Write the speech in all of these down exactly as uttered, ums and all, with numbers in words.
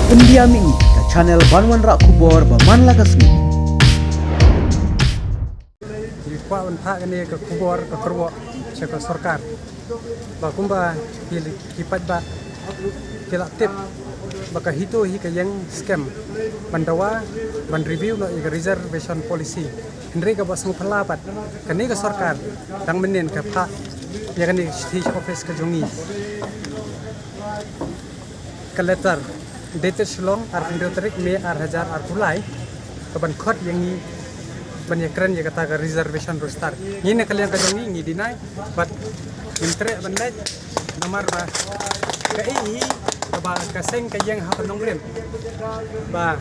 Pyndiam ïa ngi ka channel ban wanrah khubor ba man la ka sngi. Ngi kwah ban phah kane ka khubor ka kyrwoh sha ka sorkar. Ba kumba ki, ki paidbah ki la tip ba ka HITO hi ka ïeng skhem ban dawa ban review noh ïa ka reservation policy. Hynrei kaba sngewphylla pat, kane ka sorkar dang mynnin ka phah ïa kane ka shithi sha office ka jong ngi ka letter dated Shillong, arphew hynriew tarik May arhajar arphew lai, ka ban khot ïa ngi ban ïakren ïa kata ka reservation roster. Ngi na ka liang ka jong ngi ngi deny, but ngim treh ban leit namar ba kaei hi kaba ka seng ka ïeng ha ka nongrim. Ba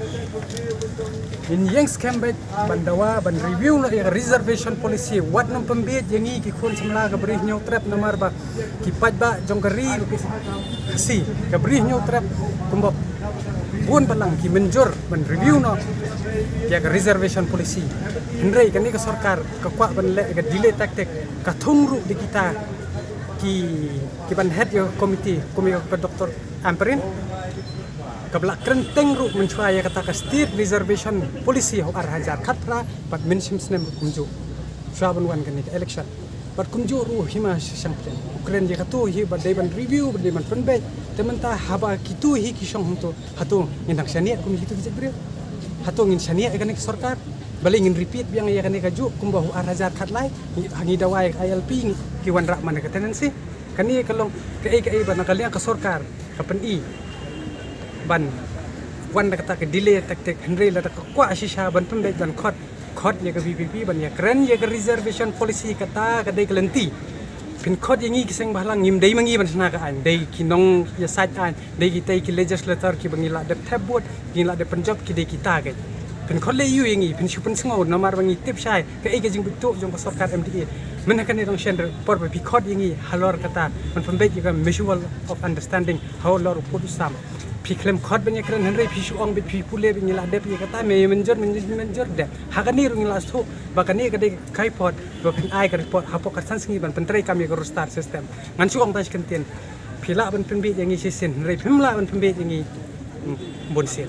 ngin ïeng skhem beit ban dawa ban review noh ïa ka reservation policy. Wat nym pynbieit ïa ngi ki khun samla ka Bri Hynñiewtrep namar ba ki paidbah jong ka ri Khasi ka Bri Hynñiewtrep kumba bun balang ki mynjur ban review noh ïa ka reservation policy. Hynrei kane ka sorkar ka kwah ban leh ka delay tactic, ka thung ruh da kita ki, ki ban head ïa ka committee kum ïa ka Doctor Ampareen. Kaba la kren teng ruh mynshuwa ïa kata ka state reservation policy ha u arhajar khatphra, bad mynshem snem ruh kumjuh shuwa ban wan kane ka election. Bad kumjuh ruh hima sha Shangpdeng u kren ïa kato hi ba dei ban review, ba dei ban pynbeit. Te mynta haba kito hi ki shong hangto, hato ngin dang shaniah kum kito ki jaitbynriew? Hato ngin shaniah ïa kane ka sorkar? Balei ngin repeat biang ïa kane kajuh kumba ha u arhajar khatlai, ngi, ha ngi dawa ïa ka I L P, ngi, ki wanrah man ka tenancy. Kane ka long kaei kaei ba na ka liang ka sorkar ka pyni ban wan da kata ka delay tactic. Hynrei lada ka kwah shisha ban pynbeit ban khot, khot ïa ka V P P ban ïakren ïa ka reservation policy, kata ka dei ka lynti. Phin khot ïa ngi ki seng bhalang, ngim dei ma ngi ban shna ka aiñ, dei ki nongïasaid aiñ, dei kitei ki legislator kiba ngi la dep thep vote, ngi la dep pynjop, ki dei kita keiñ. Phin khot leh aiu ïa ngi? Phin shu pynsngew namar ba ngi tip shai kaei ka jingbit tuh jong ka sorkar M D A. Mynta kane dang shen por ba phi khot ïa ngi halor kata ban pynbeit ïa ka mutual of understanding halor u pud u sam. Phi khlem khot ban ïakren, hynrei phi shu ong beit, phi pule beit ngi la dep ïa kata, me mynjur, mynjur, mynjur dep. Ha kane ruh ngi la sngewthuh ba kane ka dei ka kaipor ba phin ai ka report hapoh khatsan sngi ban pyntreikam ïa ka roster system. Ngan shu ong tang shi kyntien, phi lah ban pynbeit ïa ngi shisien, hynrei phim lah ban pynbeit ïa ngi, hmm, bunsien.